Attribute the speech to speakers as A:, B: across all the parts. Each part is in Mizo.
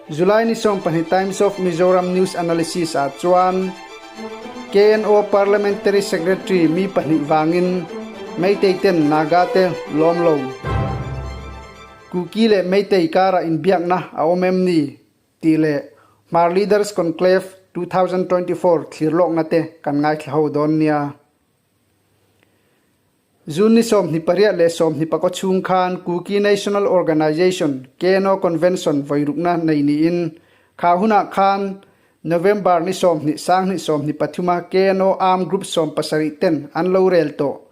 A: July ni 12 Times of Mizoram News Analysis ah chuan KNO Parliamentary Secretary mi pahnih vangin Meitei ten Naga te lawm lo. Kuki leh Meitei karah inbiakna a awm em ni? tih leh Hmar Leaders Conclave 2024 thlirlawkna te kan ngaithla ho dawn nia. June ni 28 leh 24 chhung khan Kuki National Organization, KNO, Convention vawirukna nei niin kha hunah khan November ni 20 sang 23 a KNO Armed Group 17 ten an lo rel tawh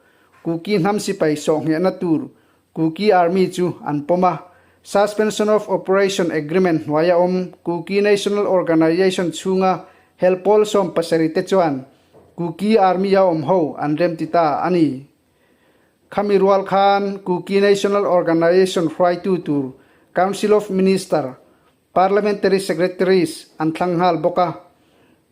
A: Kuki hnam sipai sawhnghehna tur Kuki Army chu an pawm a, Suspension of Operation Agreement hnuaia awm Kuki National Organization chhunga hel pawl 70 te chuan Kuki Army a awm ho an remti ta a ni. Khami rual khan Kuki National Organization hruaitu tur Council of Minister, Parliamentary Secretaries an thlang nghal bawk a.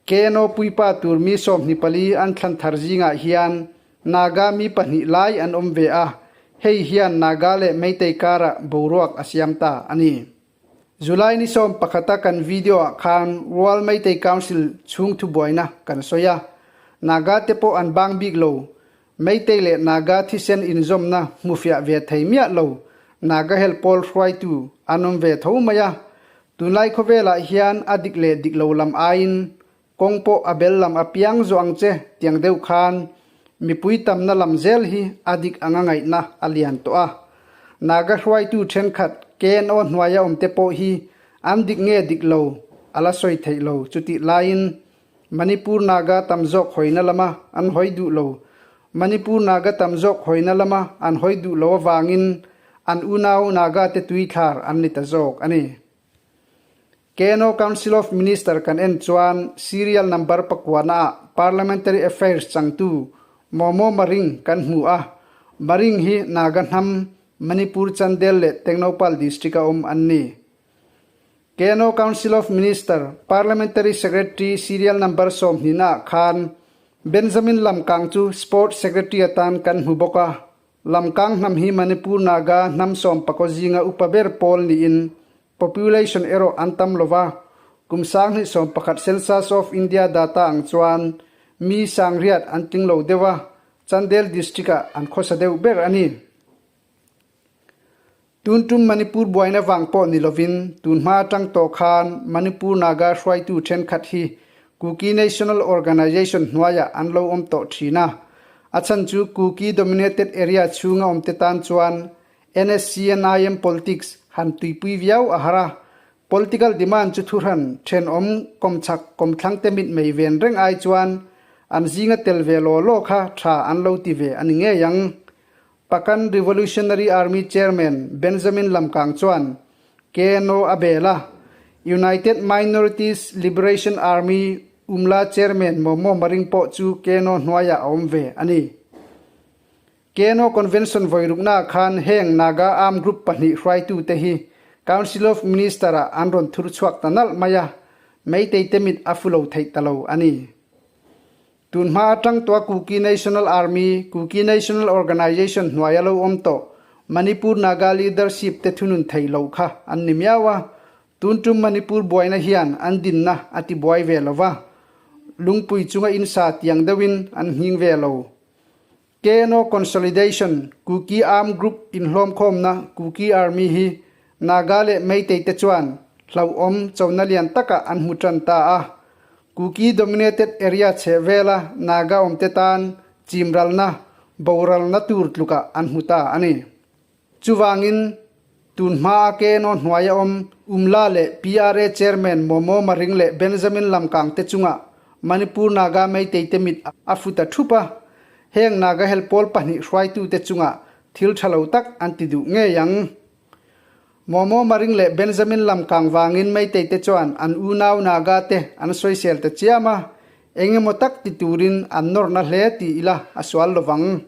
A: KNO puipa tur mi 24 an thlan thar zingah hian Naga mi pahnih lai an awm ve a, hei hian Naga leh Meitei karah boruak a siam ta a ni. July ni 11 a kan video ah khan Rual Meitei Council chhung thubuaina kan sawi a, Naga te pawh an bang bik lo. Meitei leh Naga thisen inzawmna hmufiah ve thei miah lo Naga hel pawl hruaitu an awm ve tho mai a, tunlai khawvelah hian a dik leh dik lo lam aiin Kawng pawh a bel lam apiang zawh ang che tiang deuh khan mipui tamna lam zel hi a dik anga ngaihna a lian tawh a. Naga hruaitu thenkhat KNO hnuaia awmte pawh hi an dik nge dik lo a la sawi theih lo chutih laiin Manipur Naga tam zawk hawina lama an hawi duh lo Manipur Naga tam zawk hawina lama an hawi duh lo avangin an unau Naga te tuithlar an ni ta zawk a ni. KNO Council of Minister kan en chuan serial number pakuana ah Parliamentary Affairs changtu Momo Maring kan hmu a, Maring hi Naga hnam, Manipur Chandel leh Tengnoupal district a awm an ni. KNO Council of Minister Parliamentary Secretary serial number 20 na ah khan Benjamin Lamkang chu Sports Secretary atan kan hmu bawk a, Lamkang hnam hi Manipur Naga hnam 10 zinga upa ber pawl niin population erawh an tam lova, kum 2011 Census of India data ang chuan mi 8000 an tling lo deuh a, Chandel district ah an khawsa deuh ber a ni. Tun tum Manipur buaina vang pawh ni lovin tun hma atang tawh khan Manipur Naga hruaitu thenkhat hi Kuki National Organization hnuaiah an lo awm tawh thin a, a chhan chu Kuki dominated area chhunga awmte tan chuan NSCNIM politics han tuipui viau a har a, political demand chu thuhran thenawm kawmchhak kawmthlang te mitmei ven reng ai chuan an zinga tel ve law law kha tha an lo ti ve a ni ngei ang. Pakan Revolutionary Army Chairman Benjamin Lamkang chuan KNO a bel a, United Minorities Liberation Army Umla Chairman Momo Maring pawh chu KNO hnuaiah a awm ve a ni. KNO Convention vawiruknaah khan heng Naga Armed Group pahnih hruaitute hi Council of Minister-ah an rawn thur chhuak ta nalh mai a, Meitei te mit a fu lo theih ta lo a ni. Tun hma atang tua Kuki National Army, Kuki National Organization hnuaia lo awm tawh Manipur Naga leadership te thunun thei lo kha an ni miau a, tun tum Manipur buaina hian an dinna a ti buai ve lo va, lungpui chunga insa tiang deuhin an nghing ve lo. KNO Consolidation, Kuki Armed Group inhlawmkhawmna Kuki Army hi Naga leh Meitei te chuan hlauhawm chona lian takah an hmu tan ta a. Kuki dominated area chheh vela Naga awmte tan chimralna, boralna tur tlukah an hmu ta a ni. Chuvangin, tun hmaa KNO hnuaia awm Umla leh PRA Chairman Momo Maring leh Benjamin Lamkang te chungah Manipur Naga Meitei te mit a fu ta thup a, heng Naga hel pawl pahnih hruaitute chungah thil tha lo tak an ti duh ngei ang. Momo Maring leh Benjamin Lamkang vangin Meitei te chuan an unau Naga te an sawisel ta chiam a, engemaw tak ti turin an nawrna hle ti ila a sual lovang.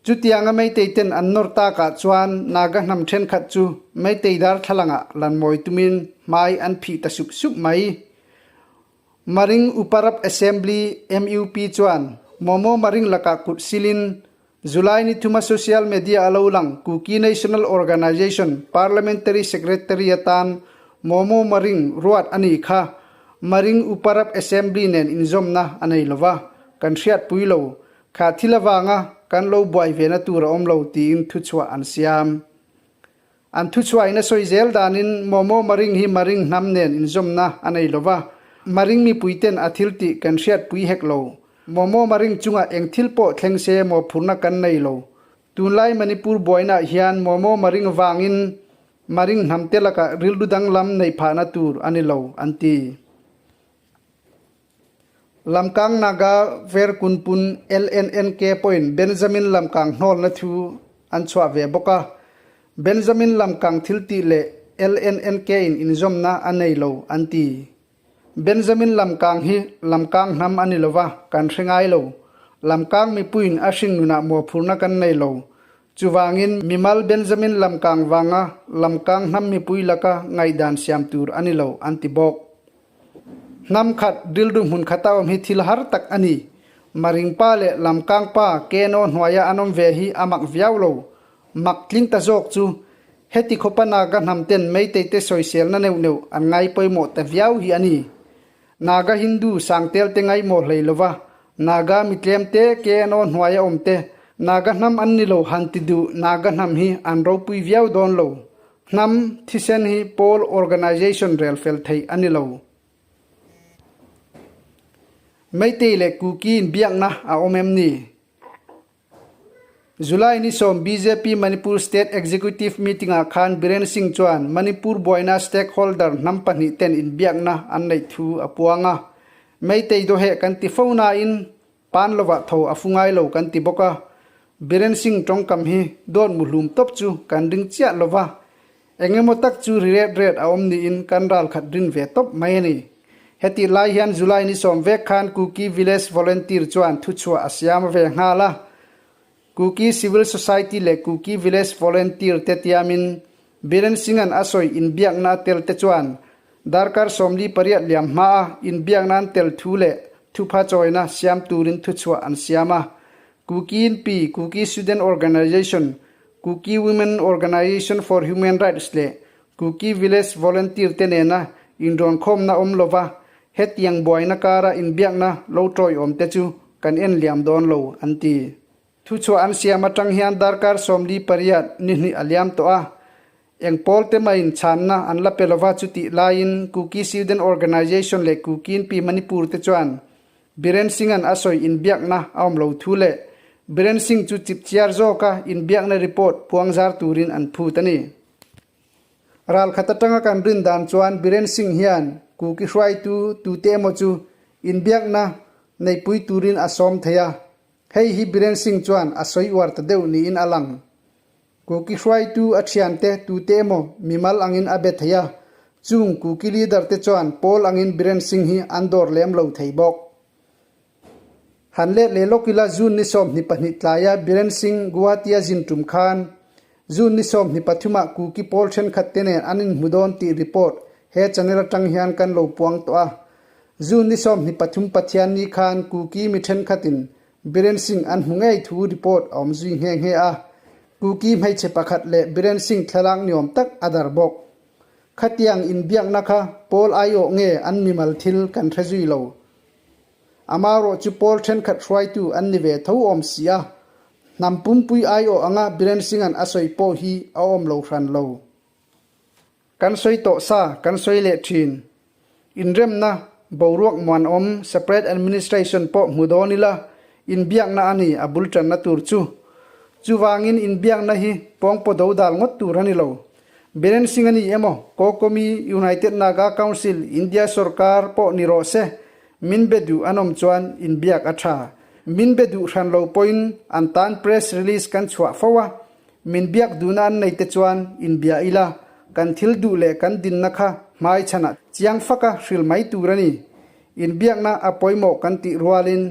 A: Chutianga Meitei ten an nawr takah chuan Naga hnam thenkhat chu Meitei darthlalangah lan mawi tumin hmai an phih ta sup sup mai. Maring Uparap Assembly, MUP, chuan Momo Maring lakah kut silin July ni thuma social media a lo lang Kuki National Organization Parliamentary Secretary atan Momo Maring ruat a nih kha. Maring Uparap Assembly nen inzawmna a nei lova, kan hriatpui lo. Kha thil avanga kan lo buai vena tur a awm lo tiin thuchhuah an siam. An thuchhuahin a sawi zel danin Momo Maring hi Maring hnam nen inzawmna a nei lova, Maring mipuiten a thil tih kan hriatpui hek lo. Momo Maring chungah eng thil pawh thleng se mawhphurhna kan nei lo. Tunlai Manipur buainaah hian Momo Maring vangin Maring hnamte lakah rilru danglam neih phahna tur a ni lo, an ti. Lamkang Naga Verkunpun LNNK pawhin Benjamin Lamkang hnawlna thu an chhuah ve bawk a. Benjamin Lamkang thiltih leh LNNK in inzawmna a nei lo, an ti. Benjamin Lamkang hi Lamkang hnam a ni lo va, kan hre ngai lo. Lamkang mipuiin a hring nunah muaphurna kan nei lo. Chuvangin, mimal Benjamin Lamkang vanga Lamkang hnam mipui laka ngaihdan siam tur a ni lo, an ti bawk. Hnam khat rilru hmun khata awm hi thil har tak a ni. Maringpa leh Lamkangpa KNO hnuaia an awm ve hi a mak viau lo. Mak tling ta zawk chu, heti khawpa Naga hnam ten Meitei te sawiselna neuh neuh an ngai pawimawh ta viau hi a ni. Naga Hindu sangtel te ngaihmawh hlei lova, Naga mitlem te KNO hnuaia awm te, Naga hnam an ni lo han ti duh Naga hnam hi an ropui viau dawn lo. Hnam thisen hi pawl organization rel fel theih a ni lo. Meitei leh Kuki inbiakna a awm em ni? July ni sawm bjp Manipur State Executive Meeting-ah khan Biren Singh chuan Manipur buaina stakeholder hnam pahnih ten inbiakna an neih thu a puang a. Meitei dawheh kan ti fo nain pan lovah tho a fu ngai lo kan ti bawk a. Biren Singh tawngkam hi dawt muhlum tawp chu kan ring chiah lova, Eng emaw tak chu ri ret ret a awm niin kan ral khat rin ve tawp mai a ni. Hetih lai hian July ni sawm vek khan Kuki Village Volunteer chuan thuchhuah a siam ve nghal a. Kuki Civil Society leh Kuki Village Volunteer te tiamin Biren Singh-a'n a sawi inbiakna a tel te chuan darkar 48 liam hmaa inbiakna an tel thu leh thupha chawina siam turin thuchhuah an siam a. Kuki Inpi, Kuki Student Organization, Kuki Women Organization for Human Rights leh Kuki Village Volunteer te nena inrawnkhawmna awm lova hetiang buaina kara inbiakna lo tawiawm te chu kan en liam dawn lo, an ti. Thuchhuah an siam atang hian darkar 48 ni hnih a liam tawh a, eng pawl te maiin chhanna an la pe lova chutih laiin Kuki Student Organization leh Kuki Inpi Manipur te chuan Biren Singh-a'n a sawi inbiakna a awm lo thu leh Biren Singh chu chipchiar zawka inbiakna report puangzar turin an phut a ni. Ralkhat atanga kan rin dan chuan Biren Singh hian Kuki hruaitu tute emaw chu inbiakna neihpui turin a sawm thei a, hei hi Biren Singh chuan a sawi uar ta deuh niin a lang. Kuki hruaitu a thiante tute emaw mimal angin a be thei a, chung Kuki leader te chuan pawl angin Biren Singh hi an dawr lem lo thei bawk. Han let leh lawk ila June ni 22 tlaia Biren Singh Guwahati a zin tum khan June ni 23 ah Kuki pawl thenkhat te nen an inhmu dawn tih report he channel atang hian kan lo puang tawh a. June ni 23 Pathianni khan Kuki mi thenkhatin Biren Singh an hmu ngei thu report a awm zui nghe nghe a, Kuki hmeichhe pakhat leh Biren Singh thlalak ni awm tak a dar bawk. Khatiang inbiakna kha pawl aiawh nge an mimal thil kan hre zui lo. Amarawh chu pawl thenkhat hruaitu an ni ve tho awm si a, hnam pumpui aiawh anga Biren Singh-a'n a sawi pawh hi a awm lo hran lo. Kan sawi tawh sa, kan sawi leh thin. Inremna, boruak muanawm, separate administration pawh hmu dawn ila, inbiakna a ni a bul tanna tur chu. Chuvangin inbiakna hi pawngpaw do dal ngawt tur a ni lo. Biren Singh a ni emaw, Kokomi, United Naga Council, India sorkar pawh ni rawh se, min be duh an awm chuan inbiak a tha. Min be duh hran lo pawhin an tan press release kan chhuah fo a, Min biak duhna an nei te chuan inbia ila, kan thil duh leh kan dinna kha hmai chhanah chiang faka hril mai tur a ni. Inbiakna a pawimawh kan tih rualin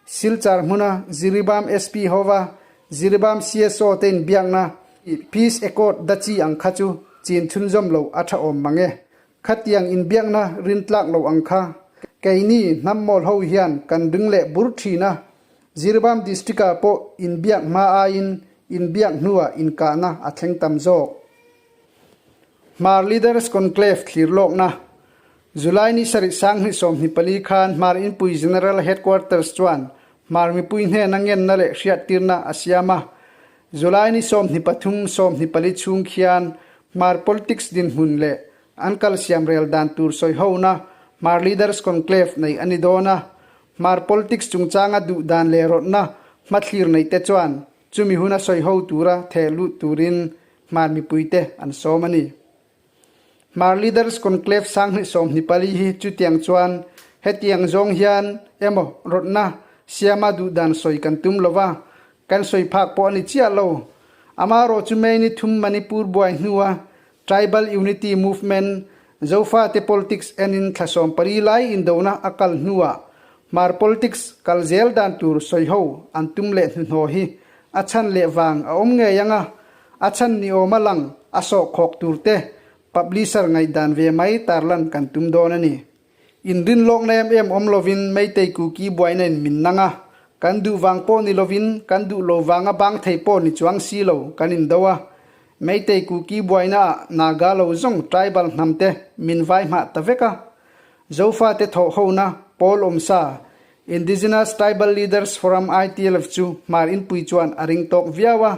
A: Silchar hmuna Jiribam SP hova Jiribam CSO te inbiakna Peace Accord dachi ang kha chu chin chhunzawm loh a tha awm mang e. Khatiang inbiakna rintlak lo ang kha keini hnam mawl ho hian kan ring leh bur thin a, Jiribam District-ah pawh inbiak hma aiin inbiak hnuah inkahna a thleng tam zawk. Hmar Leaders Conclave thlir lawkna, July ni sarih 2024 khan Hmar Inpui General Headquarters chuan Hmar mipui hnena ngenna leh hriattirna a siam a. July ni 23, 24 chhung khian Hmar politics dinhmun leh an kalsiam rel dan tur sawihona Hmar Leaders Conclave nei a ni dawn a. Hmar politics chungchanga duh dan leh rawtna hmathlir neite chuan Chumi huna sawi ho tura theh lut turin Hmar mipuite an sawm a ni. Hmar Leaders Conclave 2024 hi chutiang chuan hetiang zawng hian emaw rawtna siama duhdan sawi kan tum lo va, kan sawi phak pawh a ni chiah lo. Amaherawh chu May ni thum Manipur buai hnua Tribal Unity Movement, Zofate politics enin thla 14 lai indona a kal hnuah Hmar politics kal zel dan tur sawi ho an tum leh hnuhnawh hi a chhan leh vang a awm ngei ang a, a chhan ni awma lang a sawhkhawk tur te publisher ngaihdan ve mai tarlan kan tum dawn a ni. Inrin lawkna em em awm lovin Meitei Kuki buaina in min nang a, kan duh vang pawh ni lovin kan duh lo vanga bang thei pawh ni chuang si lo kan indo a. Meitei Kuki buaina ah Naga lo zawng tribal hnam te min vai hmah ta vek a. Zofate thawh hona pawl awmsa Indigenous Tribal Leaders Forum ITLF chu hmar inpui chuan a ring tawk viau a.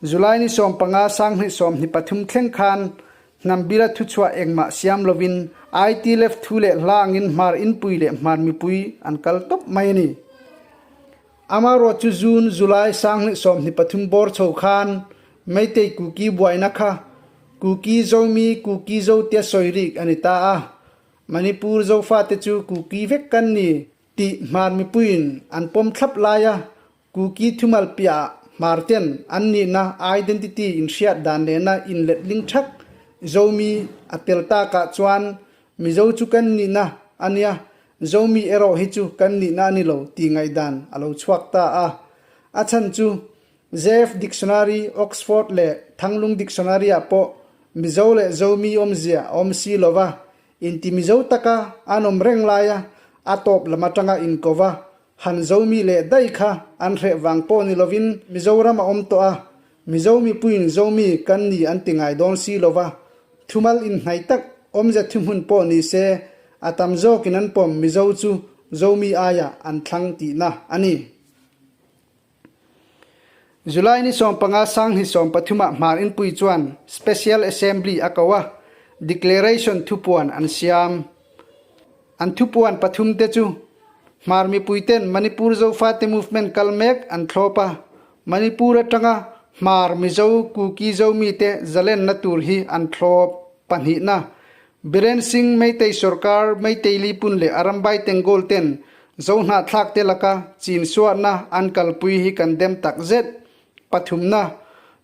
A: July ni 15 2023 thleng khan Hnam bila thuchhuah engmah siam lovin IT left thu leh hla angin hmar inpui leh hmar mipui an kal tawp mai a ni. Amaherawh chu June, July 2023 bawr chho khan Meitei Kuki buaina kha Kuki Zomi, Kuki Zo tia sawi rik a ni ta a. Manipur Zofate chu Kuki vek kan ni tih hmar mipuiin an pawm thlap laia Kuki thumal piahah Hmarten an nihna identity inhriat dan nena inletling thak Zomi a tel takah chuan Mizo chu kan nihna a nia, Zomi erawh hi chu kan nihna a ni lo tih ngaihdan a lo chhuak ta a. A chhan chu JF Dictionary, Oxford leh Thanglung Dictionary-ah pawh Mizo leh Zomi awmzia a awm si lova, inti Mizo taka an awm reng laia a tawp lam atanga inkova Han Zomi leh daih kha an hreh vang pawh ni lovin Mizoram a awm tawh a, Mizo mipuiin Zomi kan ni an ti ngai dawn si lova, thumal inhnaih tak awmze thuhmun pawh ni se a tam zawkin an pawm Mizo chu Zomi aiah an thlang tihna a ni. July ni 15 2030 ah Hmar Inpui chuan Special Assembly a ko a, Declaration thupuan an siam. An thupuan pathum te chu Hmar mipuiten Manipur Zofate Movement kal mek an thlawp a, Manipur atanga Hmar Mizo Kuki Zomi te zalenna tur hi an thlawp pahnihna. Biren Singh Meitei sorkar Meitei Lipun leh Arambai Tengol ten Zohnahthlak te laka chinsuahna an kalpui hi kan dem tak zet. Pathumna,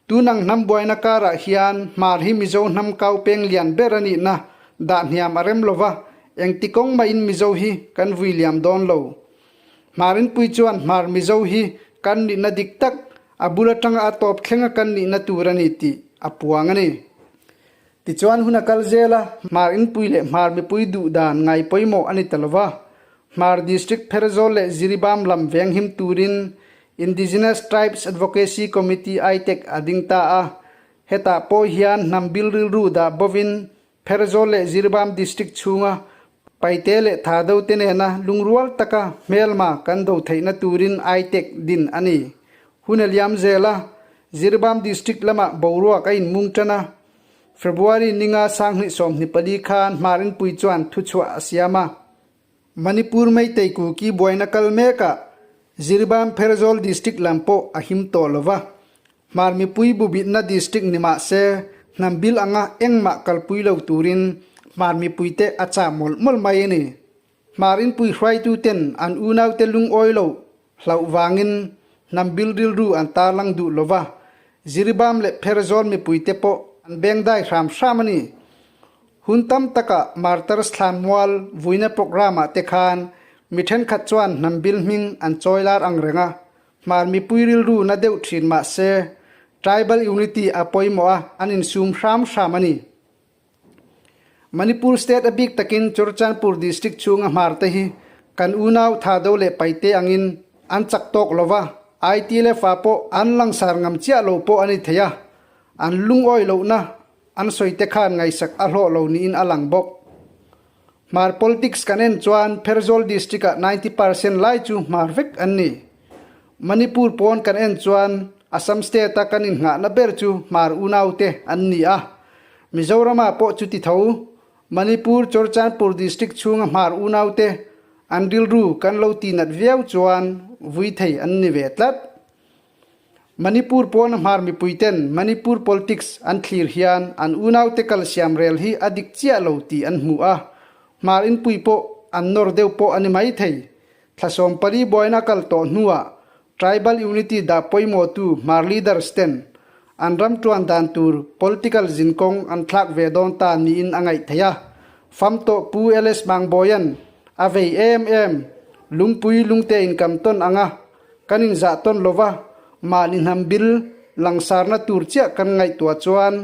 A: tunang hnam buaina karah hian Hmar hi Mizo hnam kau peng lian ber a nihna dah hniam a rem lova, engti kawng mahin Mizo hi kan vui liam dawn lo. Hmar inpui chuan Hmar Mizo hi kan nihna dik tak, a bul atanga a tawp thlenga kan nihna tur a ni tih a puang a ni. Tichuan hun a kal zel a, Hmar inpui leh Hmar mipui duh dan ngai pawimawh a ni ta lova. Hmar District Pherzawl leh Jiribam lam venghim turin Indigenous Tribes Advocacy Committee, ITAC, a ding ta a. Hetah pawh hian hnam bil rilru dah bovin Pherzawl leh Jiribam District chhunga Paite leh Thado te nena lungrual taka hmelma kan do theihna turin ITAC din a ni. Hun a liam zel a, Jiribam District lamah boruak a inmung tan a. February ninga 2024 khan Hmar Inpui chuan thuchhuah a siam a. Manipur Meitei Kuki buaina kal mekah Jiribam Pherzawl District lam pawh a him tawh lo va. Hmar mipui bubitna district ni mah se hnam bil anga engmah kalpui lo turin Hmar mipuite a chah mawlh mawlh mai a ni. Hmar Inpui hruaituten an unaute lungawi loh hlauh vangin hnam bil rilru an tarlang duh lo va, Jiribam leh Pherzawl mipuite pawh an bengdai hram hram a ni. Hun tam takah Martyrs thlan mual vuina programme-ah te khan mi thenkhat chuan hnam bil hming an chawi lar ang reng a, Hmar mipui rilru na deuh thin mah se Tribal Unity a pawimawh a, an insum hram hram a ni. Manipur state a bik takin Churachandpur district chhunga hmar te hi kan unau Thado leh Paite angin an chak tawk lo va, IT leh fa pawh an langsar ngam chiah lo pawh a ni thei a, an lungawi lohna. an sawi te khan ngaihsak a hlawh lo niin a lang bawk. Hmar politics kan en chuan Pherzawl district-ah 90% lai chu hmar vek an ni. Manipur pawn kan en chuan Assam state-a kan innghahna ber chu hmar unaute an ni a. Mizoramah pawh chuti tho. Manipur Churachandpur district chhunga hmar unaute an rilru kan lo tihnat viau chuan vui thei an ni ve tlat. Manipur pawna hmar mipuiten Manipur politics an thlir hian an unaute kal siam rel hi a dik chiah lo tih an hmu a, hmar inpui pawh an nawr deuh pawh a ni mai thei. Thla 14 buaina kal tawh hnuah Tribal Unity dah pawimawhtu hmar leaders ten an ram tuan dan tur political zinkawng an thlak ve dawn ta niin a ngaih theih a. Fam tawh Pu LS Mangbawia'n a vei em em, lungpui lungte inkam tawn anga Kan inzah tawn lo va, mahni hnam bil langsarna tur chiah kan ngaihtuah chuan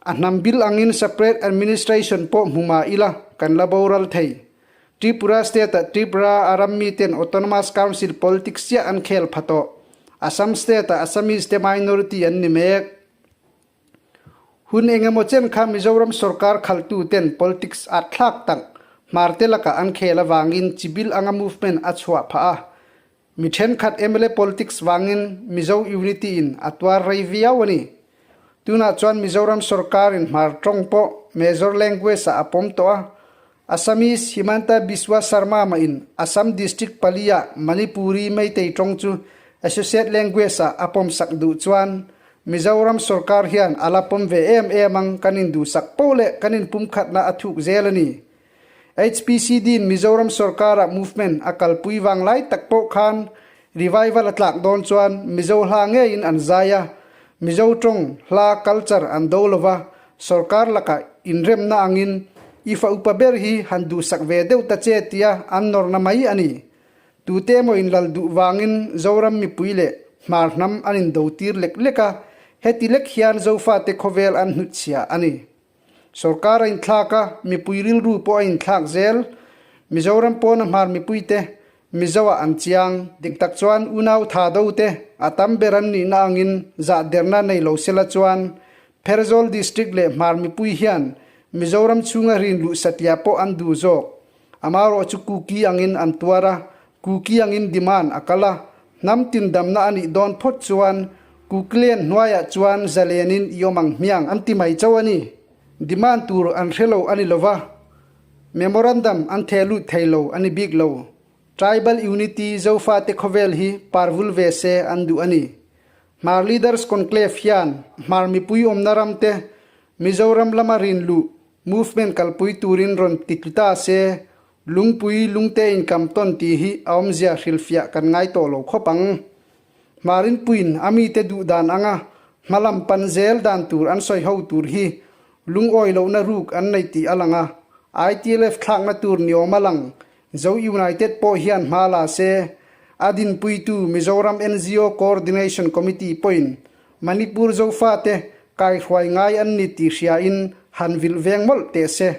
A: a hnam bil angin separate administration pawh hmu mah ila kan la boral thei. Tripura state-ah Tripura a ram miten autonomous council politics chiah an khel pha tawh. Assam state-ah Assamese te minority an ni mek. Hun engemaw chen kha Mizoram sorkar khaltu ten politics a thlak tak hmarte lakah an khel avangin chibil anga movement a chhuah phah a. Mi thenkhat mla politics vangin Mizo unity in a tuar rei viau a ni. Tunah chuan Mizoram sorkar in hmar tawng pawh major language ah a pawm tawh a. Assamese Himanta Biswa Sarma mah in Assam district pali ah Manipuri Meitei tawng chu associate language ah a pawm sak duh chuan Mizoram sorkar hian a la pawm ve em em ang kan induhsak poh leh kan inpumkhatna a thuk zel a ni. HPCD in Mizoram sorkar ah movement a kalpui vang lai tak pawh khan revival a tlak dawn chuan Mizo hla ngeiin an zai a, Mizo tawng, hla, culture an do lova, sorkar lakah inremna angin i fa upa ber hi han duhsak ve deuh ta che tia an nawrna mai a ni. Tute emaw inlal duh vangin Zoram mipui leh hmar hnam an indo tir lek lek a, heti lek hian Zofate khawvel an hnutchhia a ni. Sorkar a inthlak a, mipui rilru pawh a inthlak zel. Mizoram pawna hmar mipuite Mizo-ah an chiang. Dik tak chuan unau tha do te a tam ber an nihna angin zah derna nei lo sela chuan Pherzawl District leh hmar mipui hian Mizoram chhunga rin luh satliah pawh an duh zawk. Amarawh chu Kuki angin an tuar a, Kuki angin demand a kal a, hnam tin damna a nih dawn phawt chuan Kuklian hnuaiah chuan zalenin i awm ang hmiang an ti mai chauh a ni. Demand tur an hre lo a ni lova, memorandum an theh lut thei lo a ni bik lo. Tribal Unity Zofate khawvel hi parvul ve se an duh a ni. Hmar Leaders Conclave hian Hmar mipui awmna ramte Mizoram lama rin luh Movement kalpui turin rawn ti tlu ta se, lungpui lungte inkam tawn tih hi a awmzia hrilhfiah kan ngai tawh lo khawp ang. Hmarinpuiin a mite duh dan anga hmalam pan zel dan tur an sawi ho tur hi lungawi lohna ruk an nei tih a lang a, ITLF thlakna tur ni awm a lang. Zo United pawh hian hma la se, a dinpuitu Mizoram NGO Coordination Committee pawhin Manipur Zofate kaihruai ngai an ni tih hriain han vilh veng mawlh teh se.